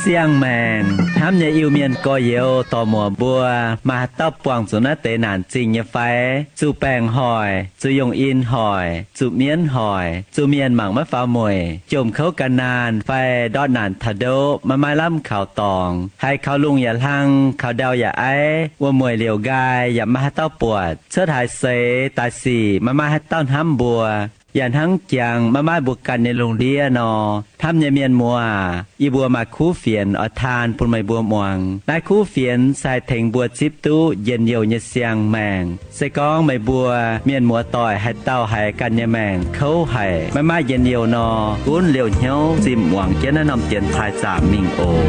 Siang-maengc hnamv nyei Iu-Mienh gorx-youz dorc-muoc mbuo, maaih haaix dauh buangh zuqc naaiv deix naanc zingh nyei fai? Zuqc baengc hoic, zuqc yungh in hoic, zuqc mienv hoic, zuqc mienh mangc maiv faaux mueic, jomc kouv gan naanh fai ndortv naanc taux ndoqv maiv maaih lamh kaux dorngx, haiz kaux lungh yaac hlang, kaux ndau yaac aiv, wuom-mueic liouc nqaai yaac maiv maaih haaix dauh buatc, cuotv haaix seix daaih sic maiv maaih haaix dauh hnamv mbuo, yaac hnangv jangx maiv maaih mbuo ganh nyei lungh ndiev nor, hnamv nyei mienh muoz aac, yie mbuo maaih kuv fienx oix taan bun meih mbuo muangx. Naaiv kuv fienx se haih tengx mbuo zipv duqv njien-youh nyei siang-maengc. Se gorngv meih mbuo mienh muoz-doic haaix dauh haiz ganh nyei maengc kouv haic, maiv maaih njien-youh nor, gunv liouh hnyouv zimh muangx jienv naaiv norm dienx taaih zaamc mingh oc.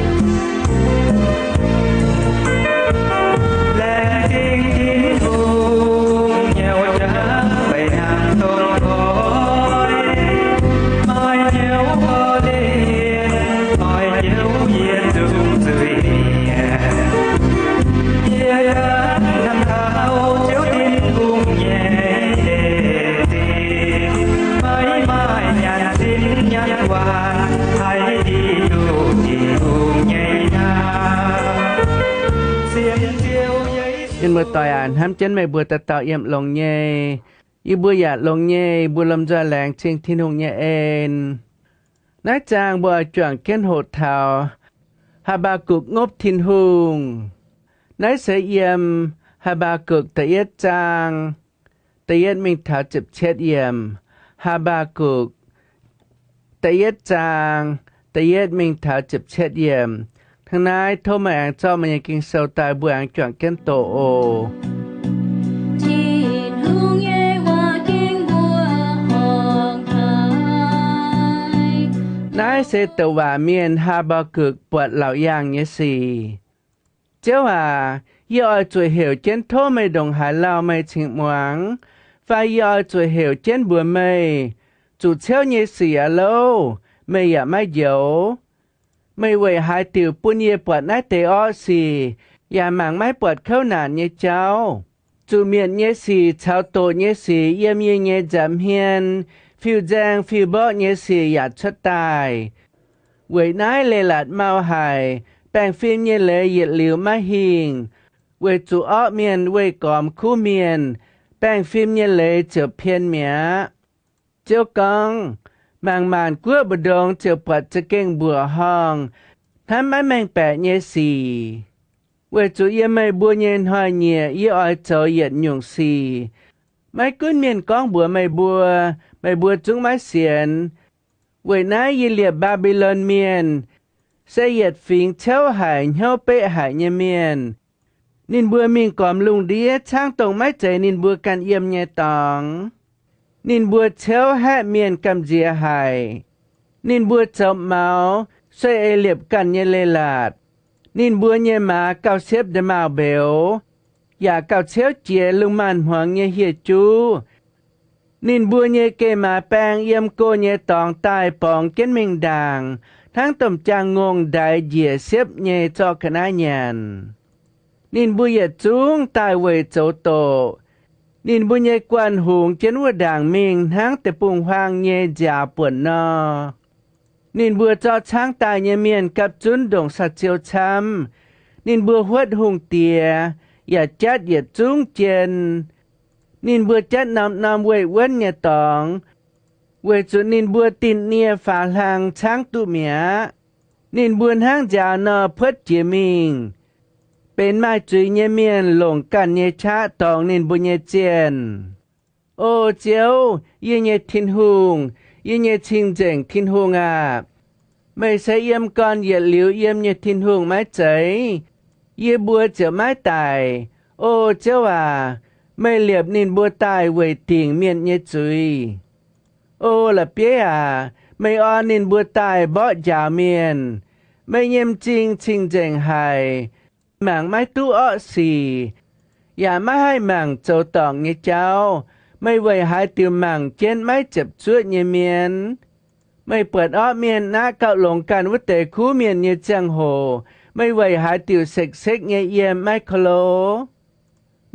Mienh muoz-doic aac, hnamv jienv meih mbuo dauh dauh yiem longx nyei. Yie mbuo yaac longx nyei, mbuo lomh nzoih laengz zingh Tin-Hungh nyei en. Naaiv zaang mbuo oix juangc jienv hoqc taux Haa^mbaa^gukc ngopv Tin-Hungh. Naaiv se yiem Haa^mbaa^gukc da'yietv zaang da'yietv mingh taux ziepc cietv yiemc. Haa^mbaa^gukc da'yietv zaang da'yietv mingh taux ziepc cietv yiemc. Hnangv naaiv tov meih aengx zorqv meih nyei Ging-Sou daaih, mbuo aengx juangc jienv doqc oc. Tin-Hungh nyei waac ging mbuo horngh haic. Naaiv se douc waac mienh Haa^mbaa^gukc buatc laauc yaangh nyei sic. Ziouv aac, yie oix zuqc heuc jienv tov meih ndongc haaix lauh meih cingx muangx, fai yie oix zuqc heuc jienv mbuox meih, zuqc ciouv nyei sic aqv louv, meih yaac maiv njoux. Meih weic haaix diuc bun yie buatc naaiv deix orqv sic, yaac mangc maiv buatc kouv naanc nyei jauv? Zuqc mietc nyei sic caux doqc nyei sic yiem yie nyei nza'hmien fiuv-nzaeng fiuv-mborqv nyei sic yaac cuotv daaih. Weic naaiv leiz-latc mau haic, baengh fim nyei leiz yietc liuz maiv hingh. Weic zuqc orqv mienh weih gormx kuv mienh, baengh fim nyei leiz ziouc pien mi'aqv. Ziouv gorngv, mangc maanc guoqv mbu'ndongx ziouc buatc za'gengh mbuoqc horngh, hnamv maiv mengh baeqc nyei sic. Weic zuqc yiem meih mbuo nyei hnoi-nyieqc yie oix zoux yietc nyungc sic. Maiv gunv mienh gorngv mbuox meih mbuo, meih mbuo zungv maiv sienx. Weic naaiv yie liepc Mbaa^mbi^lon Mienh, se yietc fingx ciouv haic hnyouv beqv haic nyei mienh. Ninh mbuo mingh gormx lungh ndiev caangv dongh maiv zeiz ninh mbuo ganh yiem nyei dorngx. Ninh mbuo ciouv haeqv mienh gamh nziex haic. Ninh mbuo zoux maux sueih ei liepc ganh nyei leiz-latc. Ninh mbuo nyei maaz gauh siepv nda'maauh mbeux, yaac gauh ciouv jiex lungh maanz-hmuangx nyei hieh juv. Ninh mbuo nyei geh maaz baeng yiem goh nyei dorngx daaih borngz jienv mingh ndaangc, hnangv domh jaang-ngongh ndaix njiec siepv nyei zorqv ga'naaiv nyanc. Ninh mbuo yietc zungv daaih weic zoux doqc. Ninh mbuo nyei guanh hungx jienv wuov ndaangc mingh hnangv deic-bung-huaang nyei nziaaux buonc nor. Ninh mbuo zorqv caangv daaih nyei mienh gapv zunv ndongc saa-ziou camv. Ninh mbuo huotv hungh diex, yaac jatv yietc zungv jien. Ninh mbuo jatv norm-norm weih wuonv nyei dorngx, weic zuqc ninh mbuo dinh nie faaux hlang caangv duqv mi'aqv. Ninh mbuo hnangv nziaaux nor puotv jiex mingh, benx maaih zuiz nyei mienh longc ganh nyei qaqv dorngx ninh mbuo nyei zienh. O Ziouv, yie nyei Tin-Hungh, yie nyei cing-nzengc Tin-Hungh aah! Meih se yiem gorn yietc liuz yiem nyei Tin-Hungh maiv zeiz? Yie mbuo ziouc maiv daic. O Ziouv aac, meih liepc ninh mbuo daaih weic dingc mienh nyei zuiz. O la'bieiv aac, meih orn ninh mbuo daaih mborqv njaaux mienh. Meih nyei m'zing cing-nzengc haic, mangc maiv duqv orqv sic, yaac maiv haih mangc zoux dorngc nyei jauv. Meih weic haaix diuc mangc jienv maiv ziepc zuoqv nyei mienh? Meih buatc orqv mienh naqv gauh longx ganh wuov deix kuv mienh nyei ziangh hoc, meih weic haaix diuc sekv-sekv nyei yiem maiv ko lo?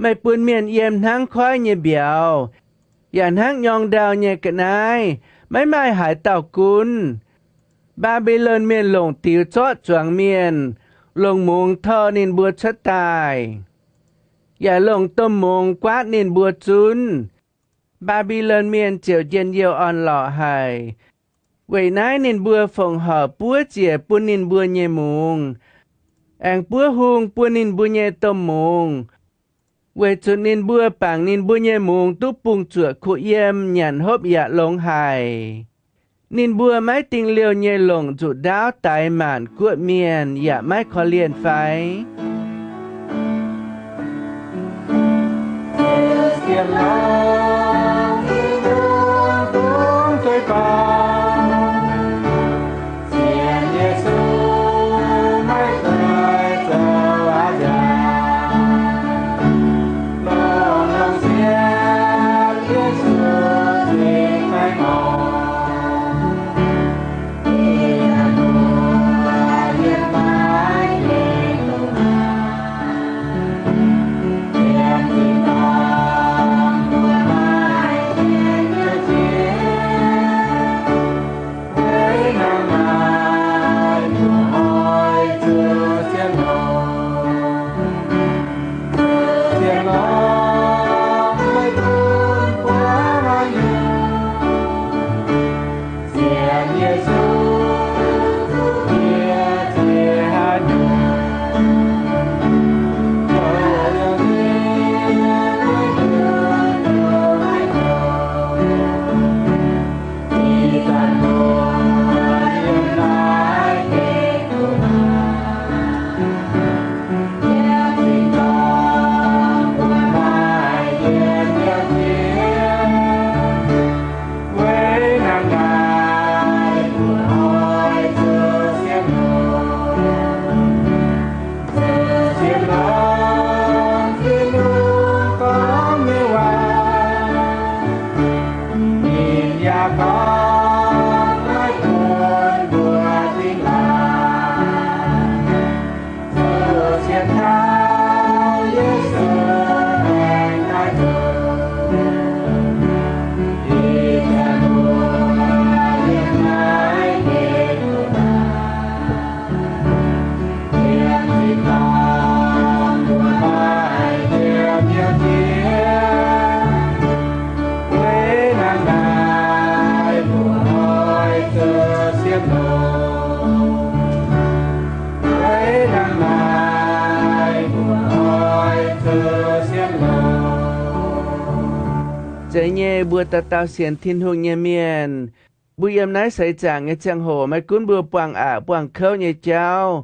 Meih bun mienh yiem hnangv koiv nyei mbiauz, yaac hnangv nyorng ndau nyei ga'naaiv, maiv maaih haaix dauh gunv. Mbaa^mbi^lon Mienh longc diux zorqv zuangx mienh, longc mungz tor ninh mbuo cuotv daaih, yaac longc domh mungz guaatv ninh mbuo zunv. Mbaa^mbi^lon Mienh ziouc njien-youh orn-lorqc haic. Weic naaiv ninh mbuo fongc horc buov ziec bun ninh mbuo nyei mungz, aengx buov hung bun ninh mbuo nyei domh mungz, weic zuqc ninh mbuo bangc ninh mbuo nyei mungz duqv bungx zuoqc kuh yiem, nyanc hopv yaac longx haic. Ninh mbuo maiv dingh liouh nyei longc nzuqc ndaauv daix maanc guoqv mienh yaac maiv korv-lienh fai? Zeiz nyei, mbuo dauh dauh sienx Tin-Hungh nyei mienh, mbuo yiem naaiv seix zaangc nyei ziangh hoc maiv gunv mbuo buangh aqc buangh kouv nyei jauv,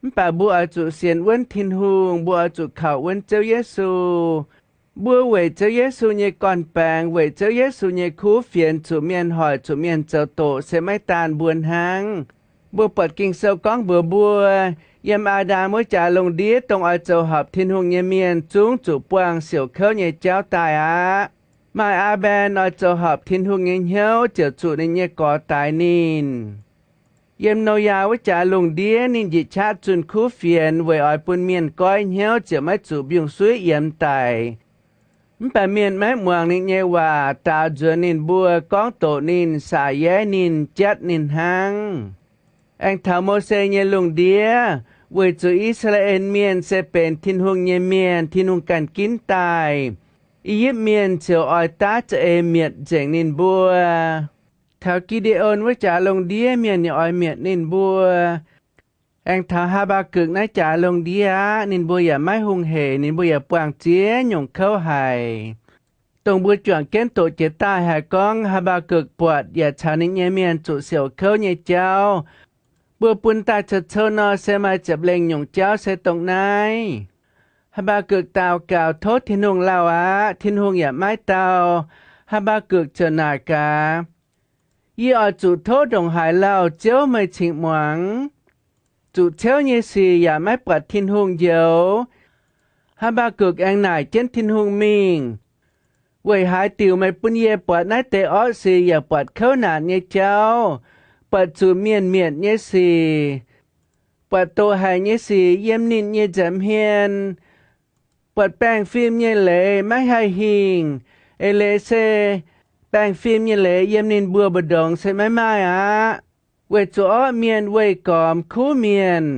mv baac mbuo oix zuqc sienx wuonv Tin-Hungh, mbuo oix zuqc kaux wuonv Ziouv Yesu. Mbuo weic Ziouv Yesu nyei gorn-baengx, weic Ziouv Yesu nyei kuv fienx zuqc mienh hoic, zuqc mienh zoux doqc, se maiv daan mbuo hnangv. Mbuo buatc Ging-Sou gorngv mbuox mbuo, yiem Aa^ndam wuov jaax lungh ndiev dongh oix zoux horpc Tin-Hungh nyei mienh zungv zuqc buangh siouc kouv nyei jauv daaih aqv. Maaih Aa^mben oix zoux horpc Tin-Hungh nyei hnyouv ziouc zuqc ninh nyei gorx daix ninh. Yiem Noyaa wuov jaax lungh ndiev ninh njiec qaqv zunh kuv fienx weic oix bun mienh goiv hnyouv ziouc maiv zuqc mbiungc-suiv yiemx daic. Mv baac mienh maiv muangx ninh nyei waac, daaux nzuonx ninh mbuo, gorngv doqc ninh, saax-yaiv ninh, jatv ninh hnangv. Aengx taux Mose nyei lungh ndiev, weic zuqc I^saa^laa^en Mienh se benx Tin-Hungh nyei mienh, Tin-Hungh ganh ginv daaih, I^yipv Mienh ziouc oix daav za'eix mietc nzengc ninh mbuo. Taux Gi^nde^on wuov jaax lungh ndiev mienh yaac oix mietc ninh mbuo. Aengx taux Haa^mbaa^gukc naaiv jaax lungh ndiev aqv, ninh mbuo yaac maiv hungh hec, ninh mbuo yaac buangh ziex nyungc kouv haic. Dongh mbuo juangc jienv doqc jiex daaih haiz gorngv Haa^mbaa^gukc buatc yaac caux ninh nyei mienh zuqc siouc kouv nyei jauv. Mbuo bun daaih cou-cou nor se maaih ziepc lengh nyungc jauv se dongh naaiv. Haa^mbaa^gukc daux gaux tov Tin-Hungh lauh aqv, Tin-Hungh yaac maiv dau. Haa^mbaa^gukc ziouc naaic gaax, Yie oix zuqc tov ndongc haaix lauh Ziouv meih cingx muangx? Zuqc ciouv nyei sic yaac maiv buatc Tin-Hungh njoux. Haa^mbaa^gukc aengx naaic jienv Tin-Hungh mingh, Weic haaix diuc meih bun yie buatc naaiv deix orqv sic yaac buatc kouv naanc nyei jauv? buatc zuqc mienh mietc nyei sic, buatc doqc haic nyei sic yiem ninh nyei nza'hmien, buatc baengh fim nyei leiz maiv haih hingh, eix leiz se baengh fim nyei leiz yiem ninh mbuo mbu'ndongx se maiv maaih aqv, weic zuqc orqv mienh weih gormx kuv mienh.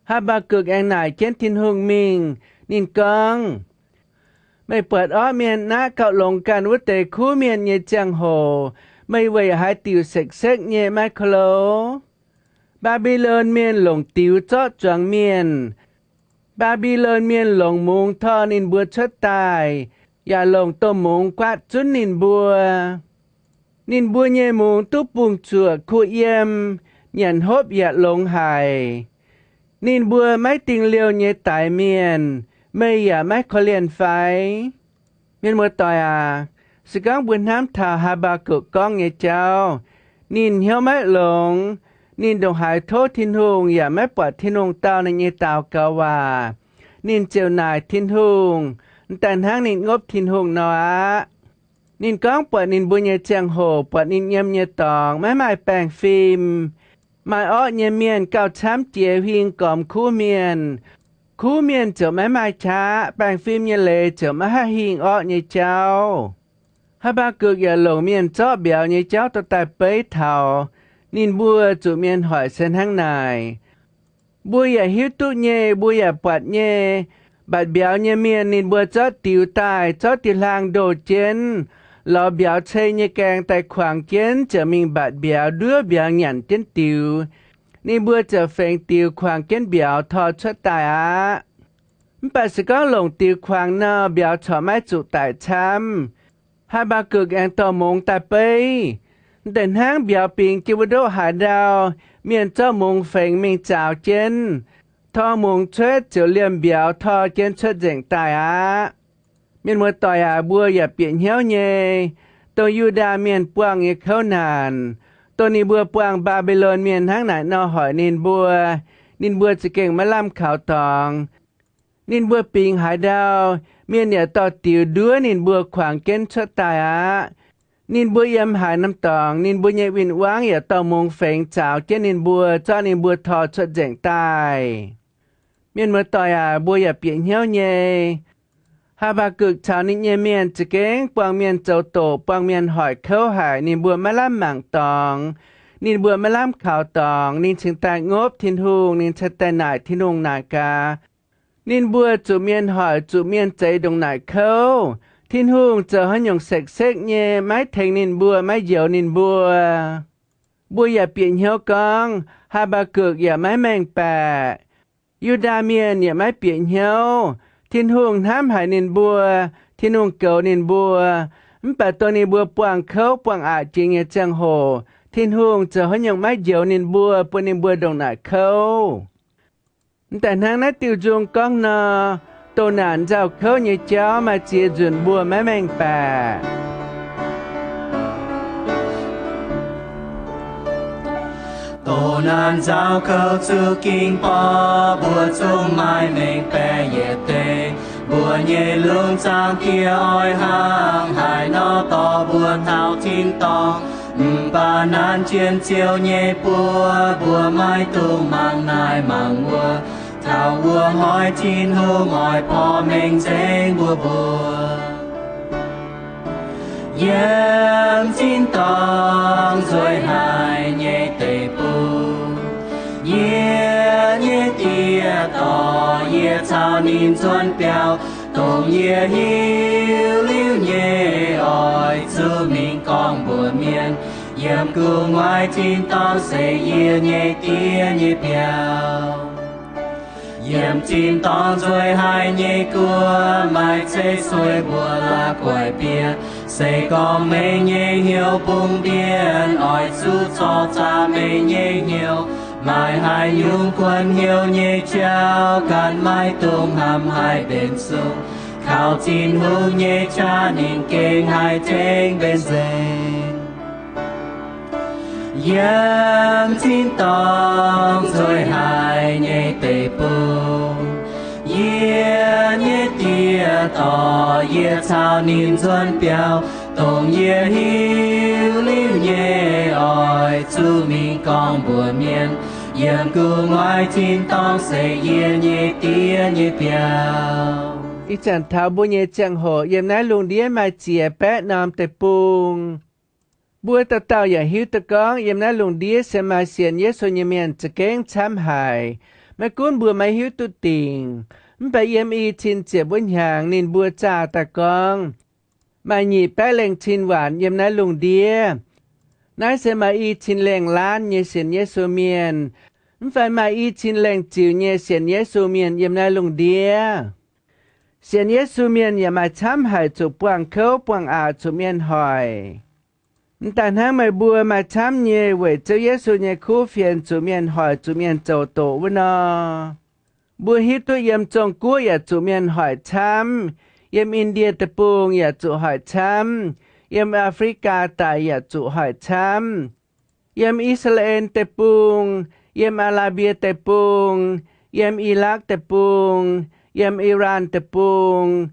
Haa^mbaa^gukc aengx naaic jienv Tin-Hungh mingh. Ninh gorngv, Meih buatc orqv mienh naqv gauh longx ganh wuov deix kuv mienh nyei ziangh hoc, meih weic haaix diuc sekv-sekv nyei maiv ko lo? Mbaa^mbi^lon Mienh longc diux zorqv zuangx mienh. Mbaa^mbi^lon Mienh longc mungz tor ninh mbuo cuotv daaih, yaac longc domh mungz guaatv zunv ninh mbuo. Ninh mbuo nyei mungz duqv bungx-zuoqc kuh yiem, nyanc hopv yaac longx haic. Ninh mbuo maiv dingh liouh nyei daix mienh, meih yaac maiv korv-lienh fai? Mienh muoz-doic aac, se gorngv mbuo hnamv taux Haa^mbaa^gukc gorngv nyei jauv, ninh hnyouv maiv longx. Ninh ndongc haaix tov Tin-Hungh yaac maiv buatc Tin-Hungh dau ninh nyei daux gaux waac. Ninh ziouc naaic Tin-Hungh, m'daaih hnangv ninh ngopv Tin-Hungh nor aqv. Ninh gorngv buatc ninh mbuo nyei ziangh hoc, buatc ninh yiem nyei dorngx maiv maaih baengh fim, maaih orqv nyei mienh gauh camv jiex huing gormx kuv mienh. Kuv mienh ziouc maiv maaih qaqv, baengh fim nyei leiz ziouc maiv haih hingh orqv nyei jauv. Haa^mbaa^gukc yaac longc mienh zorqv mbiauz nyei jauv dorh daaih beiv taux ninh mbuo zuqc mienh hoic se hnangv naaic. Mbuo yaac hiuv duqv nyei, mbuo yaac buatc nyei. Mbatc mbiauz nyei mienh ninh mbuo zorqv diux daaih, zorqv diux hlaang ndoh jienv, lorz mbiauz cei nyei gaeng daaih kuangx jienv, ziouc mingh mbatc mbiauz, nduov mbiauz nyanc jienv diux. Ninh mbuo ziouc fengx diux kuangx jienv mbiauz tor cuotv daaih aqv. Mv baac se gorngv longc diux kuangx nor, mbiauz corc maiv zuqc daic camv. Haa^mbaa^gukc aengx dorh mungz daaih beiv. M'deix hnangv mbiauz bingx jienv wuov ndoqv haaix ndau, mienh zorqv mungz fengx mingh zaaux jienv, tor mungz cuotv ziouc liemh mbiauz tor jienv cuotv nzengc daaih aqv. Mienh muoz-doic aac, mbuo yaac bieqc hnyouv nyei, dongh Yu^ndaa Mienh buangh nyei kouv naanc, dongh ninh mbuo buangh Mbaa^mbi^lon Mienh hnangv naaic nor hoic ninh mbuo, ninh mbuo za'gengh maiv lamh kaux dorngx. Ninh mbuo bingx haaix ndau, mienh yaac dorh diux nduov ninh mbuo kuangx jienv cuotv daaih aqv. Ninh mbuo yiem haaix norm dorngx, ninh mbuo nyei win-wangv yaac dorh mungz fengx zaaux jienv ninh mbuo, zorqv ninh mbuo tor cuotv nzengc daaih. Mienh muoz-doic aac, mbuo yaac bieqc hnyouv nyei. Haa^mbaa^gukc caux ninh nyei mienh za'gengh buangh mienh zoux doqc, buangh mienh hoic kouv haic, ninh mbuo maiv lamh mangc dorngx, ninh mbuo maiv lamh kaux dorngx. Ninh cingx daaih ngopv Tin-Hungh, ninh cingx daaih naaic Tin-Hungh naaic gaax, ninh mbuo zuqc mienh hoic, zuqc mienh zeix ndongc naaic kouv, Tin-Hungh zoux haaix nyungc sekv-sekv nyei maiv tengx ninh mbuo, maiv njoux ninh mbuo. Mbuo yaac bieqc hnyouv gorngv Haa^mbaa^gukc yaac maiv mengh baeqc. Yu^ndaa Mienh yaac maiv bieqc hnyouv. Tin-Hungh hnamv haic ninh mbuo. Tin-Hungh goux ninh mbuo. Mv baac dongh ninh mbuo buangh kouv buangh aqc jiex nyei ziangh hoc, Tin-Hungh zoux haaix nyungc maiv njoux ninh mbuo, bun ninh mbuo ndongc naaic kouv. M'daaih hnangv naaiv diuh nzung gorngv nor, doh naanc nzauh kouv nyei jauv maaih ziex nzunc mbuo maiv mengh baeqc. Doh naanc nzauh kouv zuqc ging borqc, mbuo zungv maiv mengh baeqc yietc deix. Mbuo nyei lungh zaangc Diex oix hnangv haaix nor dorh mbuo taux tin-dorngh. Mv baac naanc jienv Ziouv nyei buoz, mbuo maiv dungx mangc naaiv mangc wuov. Taux wuov hnoi Tin-Hungh oix porv mengh nzengc mbuo mbuox. Yiem tin-dorngh nzueic haic nyei deic-bung, yie nyei Diex dorh yie caux ninh nzuonx biaux. Dongh yie hiuv liuz nyei oix zuqc mingh gorngv mbuox mienh, yiem gu'nguaaic tin-dorngh se yie nyei Diex nyei biauv. Yiem tin-dorngh nzueic haic nyei guoqv maaih ceix sueih mbuo la'guaih bieqc. Se gorngv mengh nyei hnyouv bungx mbienc, oix zuqc zorqv zaqc mengh nyei hnyouv. Maaih haaix nyungc kuonx hnyouv nyei jauv ganh maiv dungx hnamv haih mbenc sung. Kaux Tin-Hungh nyei qaqv ninh gengh haih tengx mbenc nzengc. Yiem tin-dorngh nzueic haic nyei deic-bung, yie nyei Diex dorh yie caux ninh nzuonx biaux. Dongh yie hiuv liuz nyei oix zuqc mingh gorngv mbuox mienh, yiem gu'nguaaic tin-dorngh se yie nyei Diex nyei biauv. Ih zanc taux mbuo nyei ziangh hoc yiem naaiv lungh ndiev maaih ziex baeqv norm deic-bung. Mbuo dauh dauh yaac hiuv duqv gorngv yiem naaiv lungh ndiev se maaih sienx Yesu nyei mienh za'gengh camv haic. Maiv gunv mbuo maiv hiuv duqv dingc, mv baac yiem i cin ziepc wuov hnyangx ninh mbuo zaah daaih gorngv, maaih nyic baeqv lengh cin waanc yiem naaiv lungh ndiev. Naaiv se maaih i cin lengh laanv nyei sienx Yesu mienh, mv fai maaih i cin lengh ziux nyei sienx Yesu mienh yiem naaiv lungh ndiev. Sienx Yesu mienh yaac maaih camv haic zuqc buangh kouv buangh aqc zuqc mienh hoic. Mv daaih hnangv meih mbuo maaih camv nyei weic Ziouv Yesu nyei kuv fienx zuqc mienh hoic zuqc mienh zoux doqc wuov nor. Mbuo hiuv duqv yiem Zong-Guoqv yaac zuqc mienh hoic camv, yiem Indie Deic-Bung yaac zuqc hoic camv, yiem Aa^fo^li^gaa daic yaac zuqc hoic camv, yiem I^saa^laa^en Deic-Bung, yiem Aa^laa^mbie Deic-Bung, yiem Ilakv Deic-Bung, yiem Iran Deic-Bung,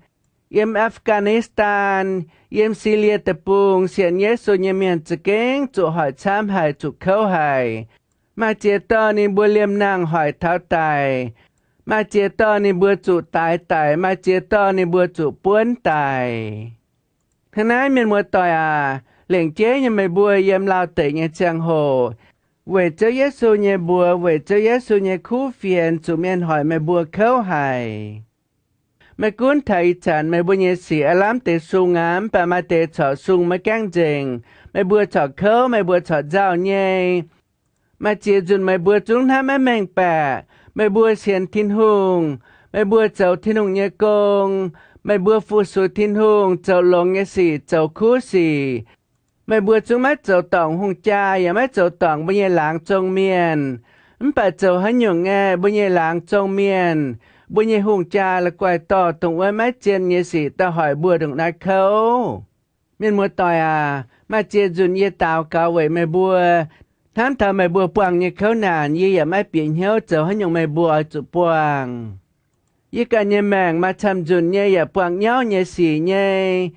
yiem Aa^fgaa^ni^staan, yiem Silie Deic-Bung, sienx Yesu nyei mienh za'gengh zuqc hoic camv haic, zuqc kouv haic. Maaih ziex dorh ninh mbuo liemh nangh hoic taux daic. Maaih ziex dorh ninh mbuo zuqc daix daic. Maaih ziex dorh ninh mbuo zuqc buonv daic. Hnangv naaiv, mienh muoz-doic aac, lengc jeiv nyei meih mbuo yiem Lauv Deic nyei ziangh hoc, weic Ziouv Yesu nyei mbuox, weic Ziouv Yesu nyei kuv fienx zuqc mienh hoic meih mbuo kouv haic. Maiv gunv taux ih zanc meih mbuo nyei sic aav lamh deix sung aqv, mv baac maaih deix corc sung maiv gaengh nzengc. Meih mbuo corc kouv, meih mbuo corc nzauh nyei. Maaih ziex nzunc meih mbuo zungv hnamv maiv mengh baeqc. Meih mbuo sienx Tin-Hungh, meih mbuo zoux Tin-Hungh nyei gong, meih mbuo fu-sux Tin-Hungh, zoux longx nyei sic, zoux kuv sic. Meih mbuo zungv maiv zoux dorngc hungh jaa, yaac maiv zoux dorngc mbuo nyei laangz zong mienh. Mv baac zoux haaix nyungc aeqv, mbuo nyei laangz zong mienh, mbuo nyei hungh jaa la'guaih dorh dongh wuov maiv zien nyei sic daaih hoic mbuo ndongc naaiv kouv. Mienh muoz-doic aac, maaih ziex nzunc yie daux gaux weic meih mbuo, hnamv taux meih mbuo buangh nyei kouv naanc, yie yaac maiv bieqc hnyouv zoux haaix nyungc meih mbuo oix zuqc buangh. Yie ganh nyei maengc maaih camv nzunc nyei yaac buangh nyauv nyei sic nyei.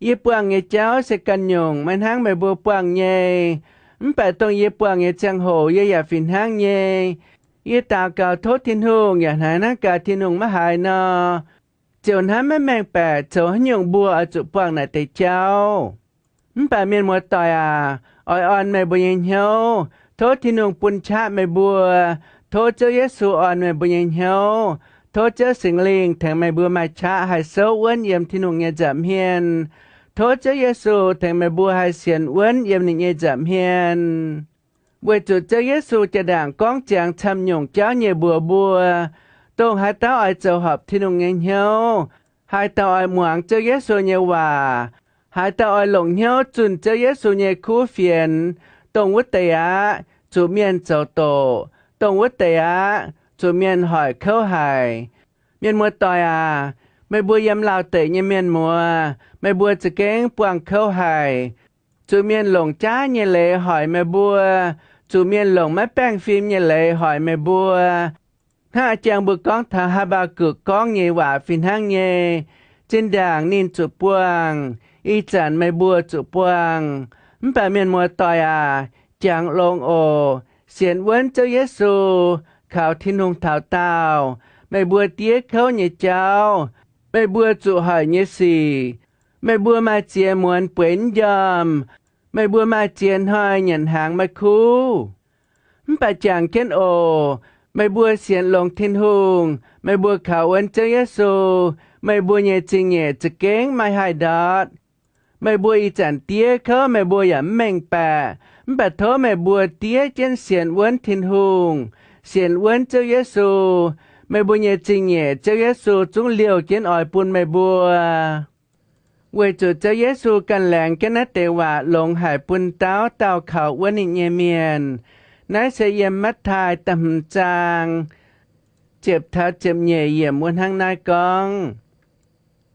Yie buangh nyei jauv se ganh nyungc, maiv hnangv meih mbuo buangh nyei. Mv baac dongh yie buangh nyei ziangh hoc yie yaac fih hnangv nyei. Yie daux gaux tov Tin-Hungh yaac hnaaiv hnangv gaax Tin-Hungh maiv haiz nor, ziouc hnamv maiv mengh baeqc zoux haaix nyungc mbuo oix zuqc buangh naaic deix jauv. Mv baac mienh muoz-doic aac, oix orn meih mbuo nyei hnyouv. Tov Tin-Hungh bun qaqv meih mbuo. Tov Ziouv Yesu orn meih mbuo nyei hnyouv. Tov Ziouv Singx Lingh tengx meih mbuo maaih qaqv haih souv wuonv yiem Tin-Hungh nyei nza'hmien. Tov Ziouv Yesu tengx meih mbuo haih sienx wuonv yiem ninh nyei nza'hmien. Weic zuqc Ziouv Yesu jaa-ndaangc gorngv ziangx camv nyungc jauv nyei mbuox mbuo, dongh haaix dauh oix zoux horpc Tin-Hungh nyei hnyouv, haaix dauh oix muangx Ziouv Yesu nyei waac, haaix dauh oix longc hnyouv zunh Ziouv Yesu nyei kuv fienx, dongh wuov deix aqv, zuqc mienh zoux doqc. Dongh wuov deix aqv, zuqc mienh hoic kouv haic. Mienh muoz-doic aac, meih mbuo yiem Lauv Deic nyei mienh muoz, meih mbuo za'gengh buangh kouv haic. Zuqc mienh longc jaav nyei leiz hoic meih mbuo. Zuqc mienh longc maiv baengh fim nyei leiz hoic meih mbuo. Hnangv a'jangc mbuo gorngv taux Haa^mbaa^gukc gorngv nyei waac fih hnangv nyei. Zinh ndaangc ninh zuqc buangh, ih zanc meih mbuo zuqc buangh. Mv baac mienh muoz-doic aac, jangx longx oc. Sienx wuonv Ziouv Yesu, kaux Tin-Hungh taux daauh, meih mbuo diev kouv nyei jauv, meih mbuo zuqc hoic nyei sic, meih mbuo maaih ziex muonz bueix mv njormh, meih mbuo maaih ziex hnoi nyanc hnaangx maiv kuv. Mv baac jangx jienv oc. Meih mbuo sienx longx Tin-Hungh, meih mbuo kaux wuonv Ziouv Yesu, meih mbuo nyei zingh nyeic za'gengh maiv haih ndortv. Meih mbuo ih zanc diev kouv meih mbuo yaac mv mengh baeqc, mv baac tov meih mbuo diev jienv sienx wuonv Tin-Hungh, sienx wuonv Ziouv Yesu. Meih mbuo nyei zingh nyeic Ziouv Yesu zungv liouh jienv oix bun meih mbuo. Weic zuqc Ziouv Yesu ganh laengz jienv naaiv deix waac longx haic bun dauh dauh kaux wuonv ninh nyei mienh. Naaiv se yiem Matv^taai da'hmz zaang ziepc taux ziepc nyeic yiemc wuov hnangv naaiv gorngv,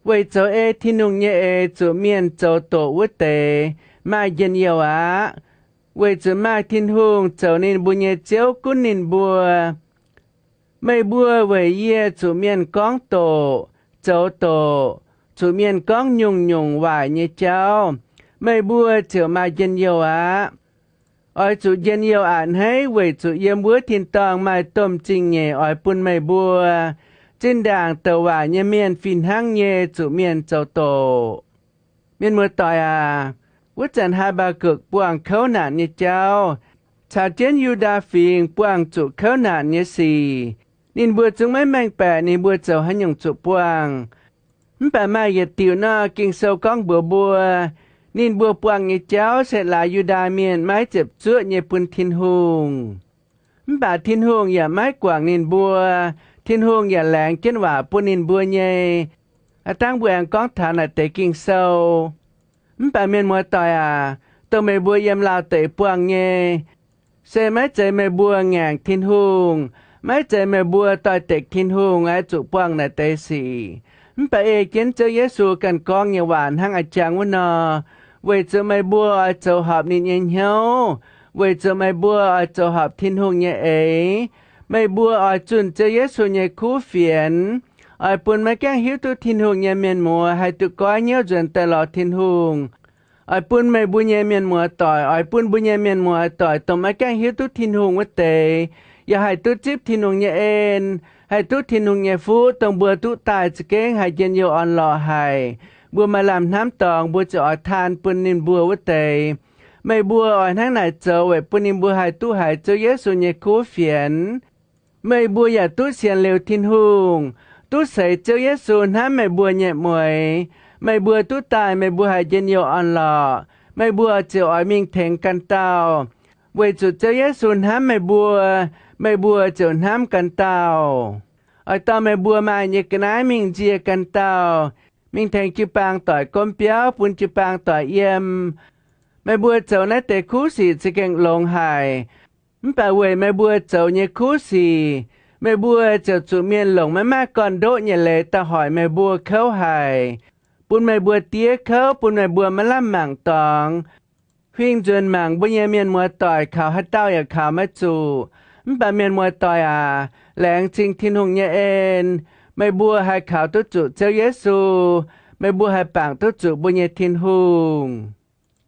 weic zoux ei Tin-Hungh nyei eix zuqc mienh zoux doqc wuov deix maaih njien-youh aqv, weic zuqc maaih Tin-Hungh zoux ninh mbuo nyei Ziouv gunv ninh mbuo. Meih mbuo weic yie zuqc mienh gorngv doqc, zoux doqc, zuqc mienh gorngv nyungc-nyungc waaic nyei jauv, meih mbuo ziouc maaih njien-youh aqv. Oix zuqc njien-youh a'hneiv weic zuqc yiem wuov tin-dorngh maaih domh zingh nyeic oix bun meih mbuo. Zinh ndaangc douc waac nyei mienh fih hnangv nyei zuqc mienh zoux doqc. Mienh muoz-doic aac, wuov zanc Haa^mbaa^gukc buangh kouv naanc nyei jauv, caux jienv Yu^ndaa Fingx buangh zuqc kouv naanc nyei sic, ninh mbuo zungv maiv mengh baeqc ninh mbuo zoux haaix nyungc zuqc buangh. Mv baac maaih yietc diuc nor, Ging-Sou gorngv mbuox mbuo, ninh mbuo buangh nyei jauv se laaix Yu^ndaa Mienh maiv ziepc zuoqv nyei bun Tin-Hungh. Mv baac Tin-Hungh yaac maiv guangc ninh mbuo. Tin-Hungh yaac laengz jienv waac bun ninh mbuo nyei. Aav dangh mbuo aengx gorngv taux naaic deix Ging-Sou. Mv baac mienh muoz-doic aac, dongh meih mbuo yiem laauh deic buangh nyei, se maiv zeiz meih mbuo ngaengc Tin-Hungh, maiv zeiz meih mbuo doix-dekc Tin-Hungh oix zuqc buangh naaic deix sic. Mv baac ei jienv Ziouv Yesu ganh gorngv nyei waac hnangv a'jang wuov nor, weic zuqc meih mbuo oix zoux horpc ninh nyei hnyouv, weic zuqc meih mbuo oix zoux horpc Tin-Hungh nyei eix, meih mbuo oix zunh Ziouv Yesu nyei kuv fienx, oix bun maiv gaengh hiuv duqv Tin-Hungh nyei mienh muoz haih duqv goiv hnyouv nzuonx daaih lorz Tin-Hungh. Oix bun meih mbuo nyei mienh muoz-doic, oix bun mbuo nyei mienh muoz-doic, dongh maiv gaengh hiuv duqv Tin-Hungh wuov deix, yaac haih duqv zipv Tin-Hungh nyei en, haih duqv Tin-Hungh nyei fuqv, dongh mbuo duqv daaih za'gengh haih njien-youh orn-lorqc haic. Mbuo maaih lamh hnamv dorngx, mbuo ziouc oix taan bun ninh mbuo wuov deix. Meih mbuo oix hnangv naaic zoux weic bun ninh mbuo haih duqv haiz Ziouv Yesu nyei kuv fienx. Meih mbuo yaac duqv sienx liuz Tin-Hungh, duqv seix Ziouv Yesu hnamv meih mbuo nyei mueix. Meih mbuo duqv daaih, meih mbuo haih njien-youh orn-lorqc, meih mbuo ziouc oix mingh tengx ganh dauh. Weic zuqc Ziouv Yesu hnamv meih mbuo, meih mbuo ziouc hnamv ganh dauh. Oix dorh meih mbuo maaih nyei ga'naaiv mingh nzie ganh dauh, mingh tengx jiu-baang doic gomv biauv, bun jiu-baang doic yiem. Meih mbuo zoux naaiv deix kuv sic za'gengh longx haic. Mv baac weic meih mbuo zoux nyei kuv sic, meih mbuo ziouc zuqc mienh longc maiv maaih gorn-ndoqv nyei leiz daaih hoic meih mbuo kouv haic, bun meih mbuo diev kouv, bun meih mbuo maiv lamh mangc dorngx. Huing nzuonx mangc mbuo nyei mienh muoz-doic kaux haaix dauh yaac kaux maiv zuqc. Mv baac mienh muoz-doic aac, laengz zingh Tin-Hungh nyei en, meih mbuo haih kaux duqv zuqc Ziouv Yesu. Meih mbuo haih bangc duqv zuqc mbuo nyei Tin-Hungh.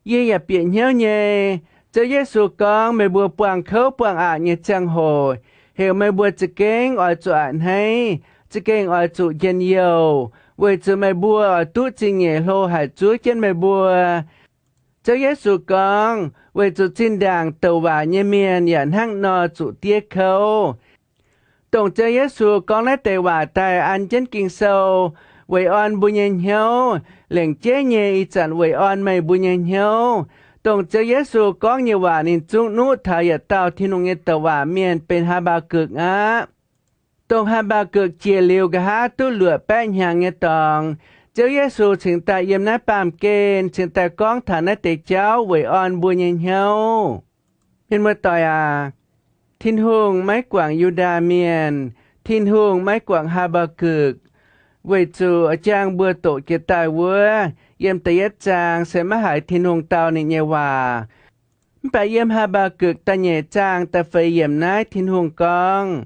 Yie yaac bieqc hnyouv nyei, Ziouv Yesu gorngv meih mbuo buangh kouv buangh aqc nyei ziangh hoc, heuc meih mbuo za'gengh oix zuqc a'hneiv, za'gengh oix zuqc njien-youh, weic zuqc meih mbuo oix duqv zingh nyeic hlo haic zuov jienv meih mbuo. Ziouv Yesu gorngv, weic zuqc zinh ndaangc douc waac nyei mienh yaac hnangv nor zuqc diev kouv. Dongh Ziouv Yesu gorngv naaiv deix waac daaih an jienv Ging-Sou, weic orn mbuo nyei hnyouv, lengc jeiv nyei ih zanc weic orn meih mbuo nyei hnyouv. Dongh Ziouv Yesu gorngv nyei waac ninh zungv nuqv taux yietc dauh Tin-Hungh nyei douc waac mienh benx Haa^mbaa^gukc aqv. Dongh Haa^mbaa^gukc jiex liuz nqa'haav duqv luoqc baeqv hnyangx nyei dorngx, Ziouv Yesu cingx daaih yiem naaiv baamh gen cingx daaih gorngv taux naaiv deix jauv weic orn mbuo nyei hnyouv. Mienh muoz-doic aac, Tin-Hungh maiv guangc Yu^ndaa Mienh, Tin-Hungh maiv guangc Haa^mbaa^gukc, weic zuqc jang mbuo doqc jiex daaih wuov, yiem da'yietv zaang se maiv haiz Tin-Hungh dau ninh nyei waac. Mv baac yiem Haa^mbaa^gukc da'nyeic zaang da'feix yiemc naaiv Tin-Hungh gorngv,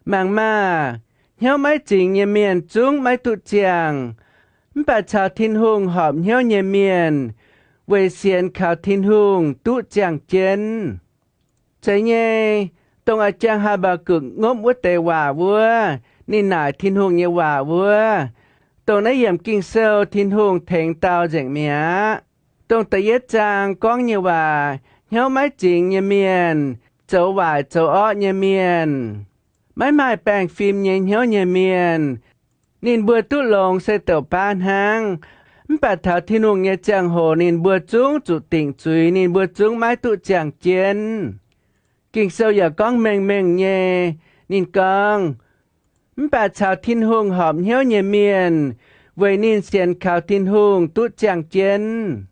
mangc maah! Hnyouv maiv zingx nyei mienh zungv maiv duqv ziangh, mv baac caux Tin-Hungh horpc hnyouv nyei mienh weic sienx kaux Tin-Hungh duqv ziangh jienv. Zeiz nyei, dongh a'jang Haa^mbaa^gukc ngopv wuov deix waac wuov, ninh naaic Tin-Hungh nyei waac wuov, dongh naaiv yiemc Ging-Sou Tin-Hungh tengx dau nzengc mi'aqv. Dongh da'yietv zaang gorngv nyei waac, hnyouv maiv zingx nyei mienh, zoux waaic zoux orqv nyei mienh, maiv maaih baengh fim nyei hnyouv nyei mienh, ninh mbuo duqv longx se douc baav hnangv. Mv baac taux Tin-Hungh nyei ziangh hoc ninh mbuo zungv zuqc dingc zuiz, ninh mbuo zungv maiv duqv ziangh jienv. Ging-Sou yaac gorngv mengh mengh nyei. Ninh gorngv, mv baac caux Tin-Hungh horpc hnyouv nyei mienh, weic ninh sienx kaux Tin-Hungh duqv ziangh jienv.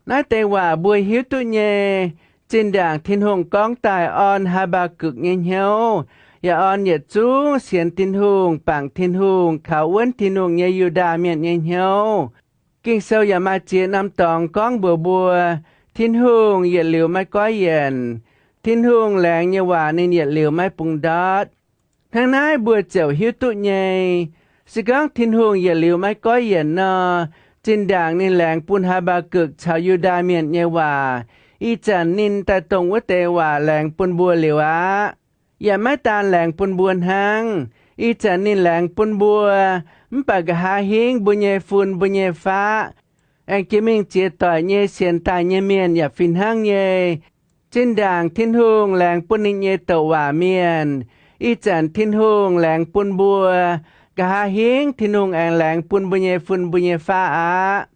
Naaiv deix waac mbuo hiuv duqv nyei. Zinh ndaangc Tin-Hungh gorngv daaih orn Haa^mbaa^gukc nyei hnyouv, yaac orn yietc zungv sienx Tin-Hungh, bangc Tin-Hungh, kaux wuonv Tin-Hungh nyei Yu^ndaa Mienh nyei hnyouv. Ging-Sou yaac maaih ziex norm dorngx gorngv mbuox mbuo, Tin-Hungh yietc liuz maiv goiv yienc. Tin-Hungh laengz nyei waac ninh yietc liuz maiv bungx ndortv. Hnangv naaiv mbuo ziouc hiuv duqv nyei. Se gorngv Tin-Hungh yietc liuz maiv goiv yienc nor, zinh ndaangc ninh laengz bun Haa^mbaa^gukc caux Yu^ndaa Mienh nyei waac, ih zanc ninh daaih dongh wuov deix waac laengz bun mbuo liuz aqv. Yaac maiv daan laengz bun mbuo hnangv. Ih zanc ninh laengz bun mbuo, mv baac nqa'haav hingv mbuo nyei fun mbuo nyei faqv aengx jiex mingh ziex doic nyei sienx daaih nyei mienh yaac fih hnangv nyei. Zinh ndaangc Tin-Hungh laengz bun ninh nyei douc waac mienh, ih zanc Tin-Hungh laengz bun mbuo, nqa'haav hingv Tin-Hungh aengx laengz bun mbuo nyei fun mbuo nyei faqv aqv.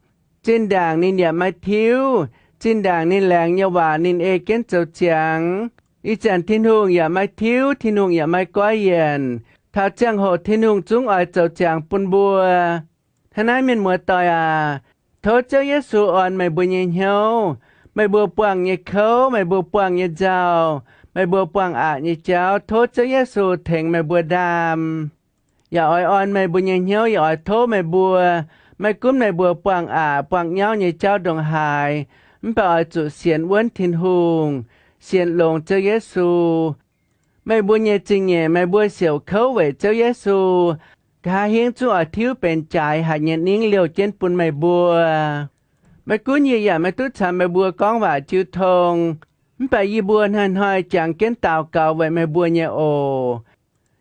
Zinh ndaangc ninh yaac maiv tiuv. Zinh ndaangc ninh laengz nyei waac ninh ei jienv zoux ziangx. Ih zanc Tin-Hungh yaac maiv tiuv, Tin-Hungh yaac maiv goiv yienc. Taux ziangh hoc Tin-Hungh zungv oix zoux ziangx bun mbuo. Hnangv naaiv, mienh muoz-doic aac, tov Ziouv Yesu orn meih mbuo nyei hnyouv. Meih mbuo buangh nyei kouv, meih mbuo buangh nyei nzauh, meih mbuo buangh aqc nyei jauv, tov Ziouv Yesu tengx meih mbuo ndaam. Yaac oix orn meih mbuo nyei hnyouv, yaac oix tov meih mbuo, maiv gunv meih mbuo buangh aqc buangh nyauv nyei jauv ndongc haaix, mv baac oix zuqc sienx wuonv Tin-Hungh, sienx longx Ziouv Yesu. Meih mbuo nyei zingh nyeic meih mbuo siouc kouv weic Ziouv Yesu, nqa'haav hingv zungv oix tiuv benx jaaix haic nyei ningv liouh jienv bun meih mbuo. Maiv gunv yie yaac maiv duqv caux meih mbuo gorngv waac jiu tong, mv baac yie mbuo hnoi-hnoi jangx jienv daux gaux weic meih mbuo nyei oc.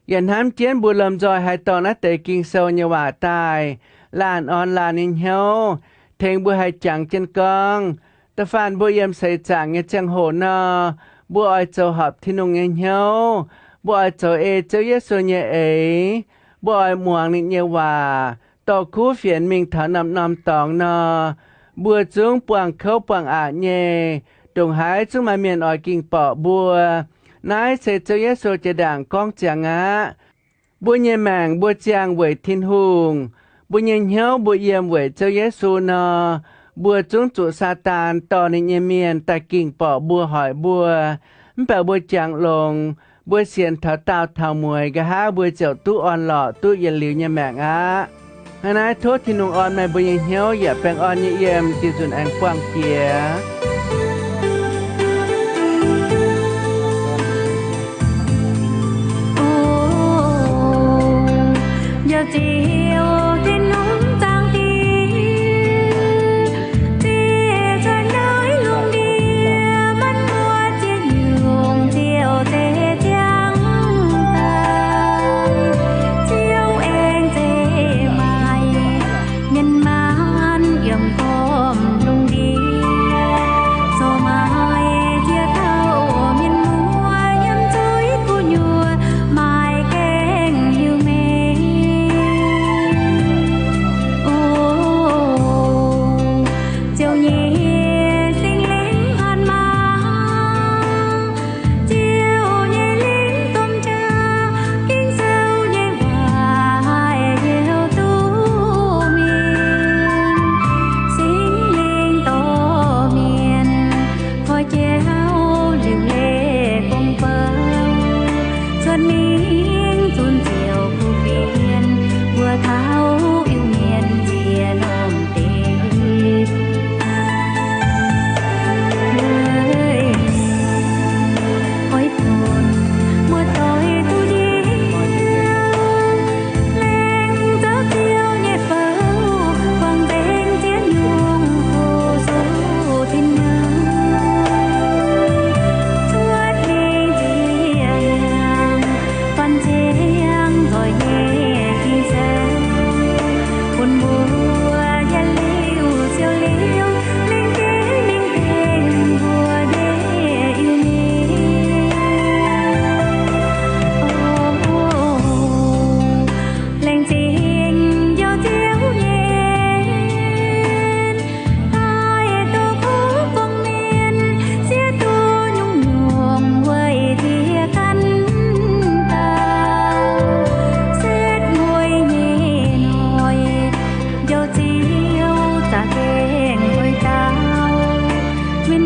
Yaac hnamv jienv mbuo lomh nzoih haih dorh naaiv deix Ging-Sou nyei waac daaih laanh orn laanh nyei hnyouv, tengx mbuo haih jangx jienv gorngv. Da'faanh mbuo yiem seix zaangc nyei ziangh hoc nor, mbuo oix zoux horpc Tin-Hungh nyei hnyouv. Mbuo oix zoux ei Ziouv Yesu nyei eix. Mbuo oix muangx ninh nyei waac, dorh kuv fienx mingh taux norm-norm dorngx nor, mbuo zungv buangh kouv buangh aqc nyei. Ndongc haaix zungv maaih mienh oix ging-borqc mbuo. Naaiv se Ziouv Yesu jiex ndaangc gorngv ziangx aqv. Mbuo nyei maengc mbuo ziangh weic Tin-Hungh, mbuo nyei hnyouv mbuo yiem weic Ziouv Yesu nor, mbuo zungv zuqc Saadaan dorh ninh nyei mienh daaih ging-borqc mbuo, hoic mbuo. Mv baac mbuo jangx longx, mbuo sienx taux daauh taux mueiz, nqa'haav mbuo ziouc duqv orn-lorqc, duqv yietc liuz nyei maengc aqv. Hnangv naaiv, tov Tin-Hungh orn meih mbuo nyei hnyouv yaac baengh orn nyei yiem, diuh nzunc aengx buangh jiex. Njoux Ziouv Tin-Hungh zaangc Diex, ziec cuotv naaiv lungh ndiev, maiv muoz ziex nyungc Ziouv zeiz ziangh daaih. Ziouv aengx zeiz maaic mienh maanc yiem gormx lungh ndiev, zoux maaic jiex taux mienh muoz yiem zuiz gu'nyuoz maaic gaengh Iu-Mienh. O Ziouv nyei Singx Lingh hatc maaz, Ziouv nyei lingh domh jaax, Ging-Sou nyei waac haih heuc duqv mingh. Singx Lingh dorh mienh koi jauv liuc leiz gong-bou, cuotv mingh zunc Ziouv kuv fienx, mbuo taux Iu-Mienh njiec norm deic-bung. Oix funx muoz-doic duqv njoux, laengz zaux Ziouv nyei fouv, buangh nzengc ziex nyungc kuv suqv Tin-Hungh, cuotv mingh ziex hnyangx, buatc ziangh nzoih nyei Ging-Sou, bun mbuo yietc liuz siou liuz, lengc jeiv lengc dengh mbuo nyei Iu-Mienh. O, laengz zingh Njoux Ziouv nyei mienh, haih duqv kuv gorngv mienh, siev duqv nyungc-nyungc weic ziex ganh dauh, setv mueiz nyei noic, Njoux Ziouv za'gengh oix dau, win